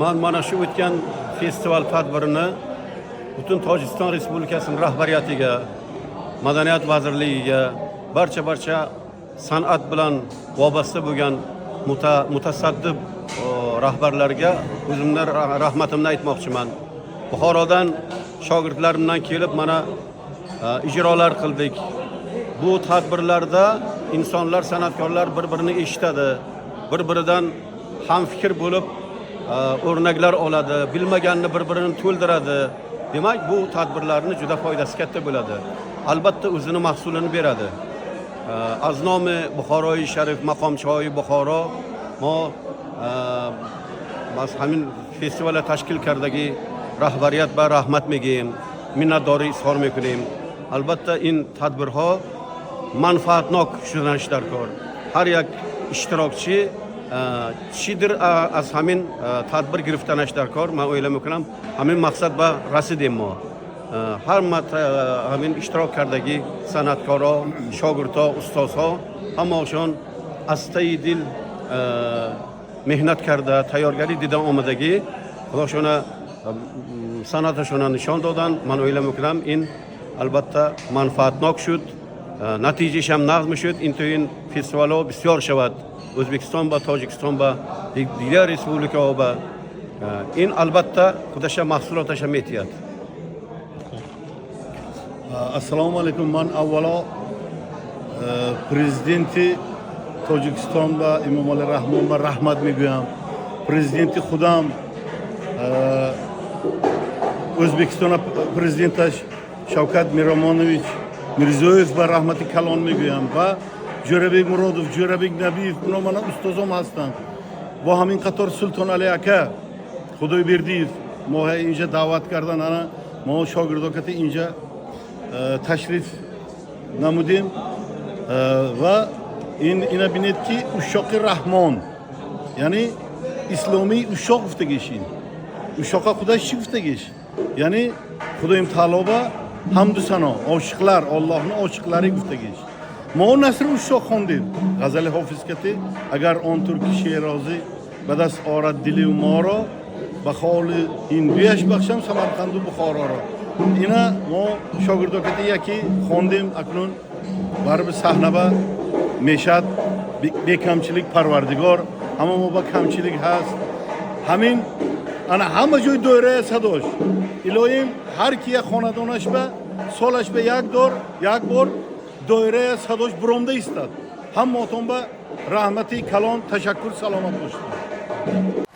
Man mana shu o'tgan festival tadbirini butun Tojikiston Respublikasining rahbariyatiga, Madaniyat vazirligiga, barcha san'at bilan vobasta bo'lgan mutasaddi rahbarlarga o'zimni rahmatimni aytmoqchiman. Buxorodan shogirdlarimdan kelib mana ijrolar qildik. Bu tadbirlarda insonlar, san'atkorlar bir birini eshitadi, bir biridan hamfikr bo'lib o'rnaklar oladi, bilmaganini bir birini to'ldiradi. Demak, bu tadbirlarni juda foydasi katta bo'ladi, albatta o'zini mahsulini beradi. Аз номи Бухорои Шариф, мақомчиҳои Бухоро, мо аз ҳамин фестивала ташкил кардагӣ раҳбарият ба раҳмат мегӯем, миннатдорӣ изҳор мекунем. Албатта, ин тадбирҳо манфаатнок шуданаш дар кор, ҳар як иштирокчӣ чидир аз ҳамин тадбир гирифтанаш дар кор. Ман o'ylab мекунам, ҳамин мақсад ба расидем мо. Ҳама ҳамин иштирок кардагӣ санъаткорҳо, шогирдҳо, устозҳо, ҳамаошон аз таи дил меҳнат карда, тайёргарӣ дида омадагӣ, худошона санъаташона нишон доданд. Ман o'ylab мекунам, ин албатта манфаатнок шуд, натиҷааш нағз мешуд. Интоин фестивалҳо бисёр шавад O'zbekiston ба, Tojikiston ба, дигар республикаҳо ба. Ин албатта худаша маҳсулоташа метиҳад. Ассалому алайкум. Ман аввало президенти Тоҷикистон ба, Эмомалӣ Раҳмон ба раҳмат мегӯям, президенти худам O'zbekistona президенташ Шавкат Миромонович Мирзиёев ба раҳмати калон мегӯям ва Ҷӯрабек Муродов, Ҷӯрабек Набиев, уно мана устозом ҳастанд. Бо ҳамин қатор Султонали ака Худойбердиев мо инҷа даъват кардан, ана мо шогирдокати инҷа ташриф намудем. Ва ина бинед, ки ушшоқи Раҳмон, яъне исломии ушшоқ гуфтагиш. Ин ушшоқа худаш чӣ гуфтагиш? Яъне Худоим таолоба ҳамду сано, ошиқлар, Оллоҳни ошиқлари гуфтагиш. Мо насри ушшоқ хондем, ғазали Ҳофиз кати: «Агар он турки шерозӣ ба даст орад дили моро, ба холи ҳиндуяш бахшам Самарқанду Бухороро». Ина мо шогирдокати якӣ хондем, акнун барби саҳнаба мешад. Бекамчилик Парвардигор, ҳама мо ба камчилик ҳаст. Ҳамин ана ҳама ҷой доирая садош. Илоҳим, ҳар ки як хонадонаш ба солаш ба як дор, як бор доирая садош буромда истад. Ҳамаотон ба раҳмати калон, ташаккур, саломат бошед.